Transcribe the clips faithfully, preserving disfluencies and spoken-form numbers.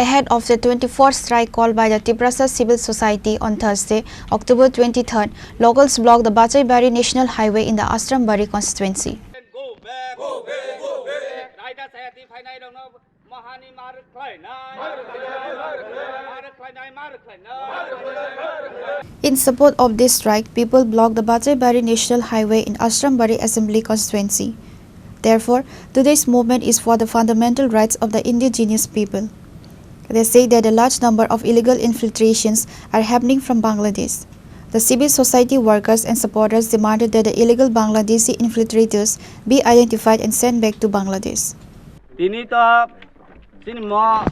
Ahead of the twenty-fourth strike called by the Tiprasa Civil Society on Thursday, October twenty-third, locals blocked the Bachaibari National Highway in the Ashrambari constituency. Go back, go back, go back. Raida Sayati phainai rokno mahani mar khlainai. Mar khlainai, mar khlainai. In support of this strike, people blocked the Bachaibari National Highway in Ashrambari Assembly Constituency. Therefore, today's movement is for the fundamental rights of the indigenous people. They say that a large number of illegal infiltrations are happening from Bangladesh. The civil society workers and supporters demanded that the illegal Bangladeshi infiltrators be identified and sent back to Bangladesh. Tini to chini mo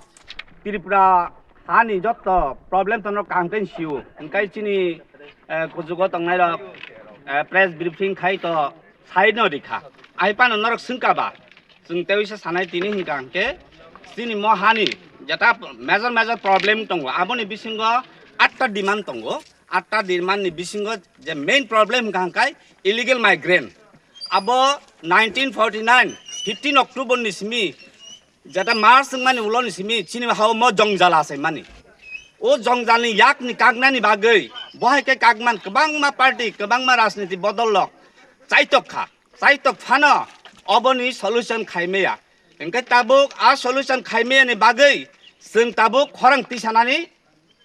Tripura hani jotto problem tono kaham khe sio. Hingkai chini, eh, kujugo tongnai rok, eh, press briefing khai to sai no rikha. Ai pano norok sungka ba. Chwng tei wisa sanai tini hingka hingke chini mo hani jeta major major problem tongo. Aboni bisingo atta demand tongo. Atta demand ni bisingo je main problem hingka hingkai illegal migrant. Abo nineteen forty-nine, fifteen October ni simi jeta March wngmani ulo ni simi chini hao mo jongjal asai mani. O jongjal ni yak ni kaknani bagwi bo hai khe kakman kwbangma party, kwbangma rajniti bodol rok chaitok kha. Chaitok phano oboni solution khaimaya. Hingke tabuk a solution khaimaya ni bagwi chwng tabuk khorang tisanani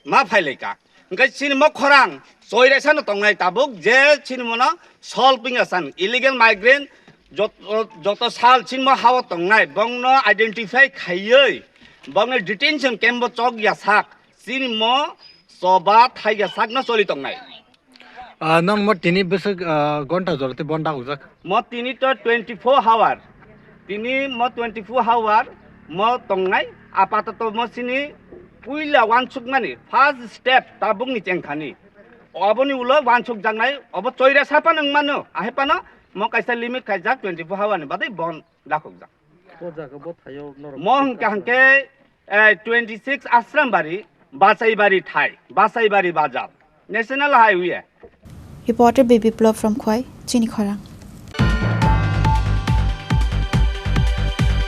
ma phailaika. Hingke chini mo khorang choiresa no tongnai tabuk je chini mono solving asan illegal migrant jot-, joto sal chini mo hao tongnai bongno identify khaiwi bongno detention camp bo chok ya sak chini mo choba thai ya sak no choli tongnai. Ah, nang mo tini bwswk, ah, gonta jora tei bon dakhokjak? Mo tini to twenty-four hour. Tini mo twenty-four hour mo tongnai. Apatoto mo sini puila wansukmani first step tabukni chengkhani. Oboni ulo wansukjaknai, obo choira sapan wngmano. Ahepano mo kaisa limit khaijak twenty-four hour ni badai bon dakhokjak. O jaga bo thaio norok Mo hingka hingke, eh, twenty-six Ashrambari, Bachaibari thai, Bachaibari bazar, National Highway. Reporter B B Biplop from Khwai, Chini Khorang.